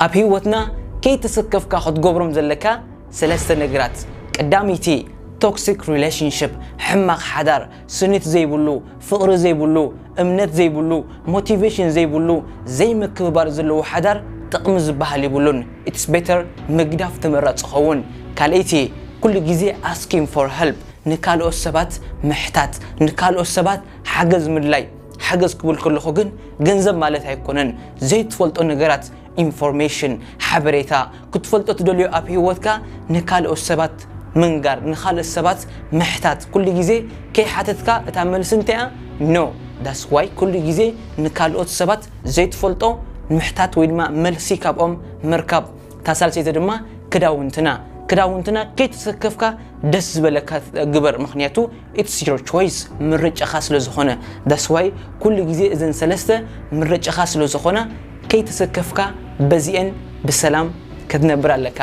ኣብ ህይወትና ከይተሰከፍካ ክትገብሮም ዘለካ ሰለስተ ነገራት። ቀዳመይቲ፣ toxic relationship፣ ሕማቕ ሓዳር፣ ስኒት ዘይብሉ፣ ፍቕሪ ዘይብሉ፣ እምነት ዘይብሉ፣ ሞቲቬሽን ዘይብሉ፣ ዘይምክብባር ዘለዎ ሓዳር ጥቕሚ ዝበሃል የብሉን። It's better ምግዳፍ ተመራፂ ኸውን። ካልኣይቲ፣ ኩሉ ግዜ asking for help፣ ንካልኦት ሰባት ምሕታት፣ ንካልኦት ሰባት ሓገዝ ምድላይ። ሓገዝ ክብል ከለኹ ግን ገንዘብ ማለት ኣይኮነን። ዘይትፈልጦ ነገራት፣ ኢንፎርሜሽን፣ ሓበሬታ ክትፈልጦ ትደልዮ ኣብ ህይወትካ ንካልኦት ሰባት ምንጋር፣ ንካልኦት ሰባት ምሕታት። ኩሉ ግዜ ከይሓተትካ እታ መልሲ እንታይ እያ? ኖ። That's why ኩሉ ግዜ ንካልኦት ሰባት ዘይትፈልጦ ምሕታት ወይ ድማ መልሲ ካብኦም ምርካብ። እታ ሳልሰይቲ ድማ ክዳውንትና። ክዳውንትና ከይተሰከፍካ ደስ ዝበለካ ግበር፣ ምኽንያቱ it's your choice፣ ምርጫኻ ስለ ዝኾነ። That's why ኩሉ ግዜ እዘን ሰለስተ ምርጫኻ ስለ ዝኾና ከይተሰከፍካ በዚአን ብሰላም ክትነብር ኣለካ።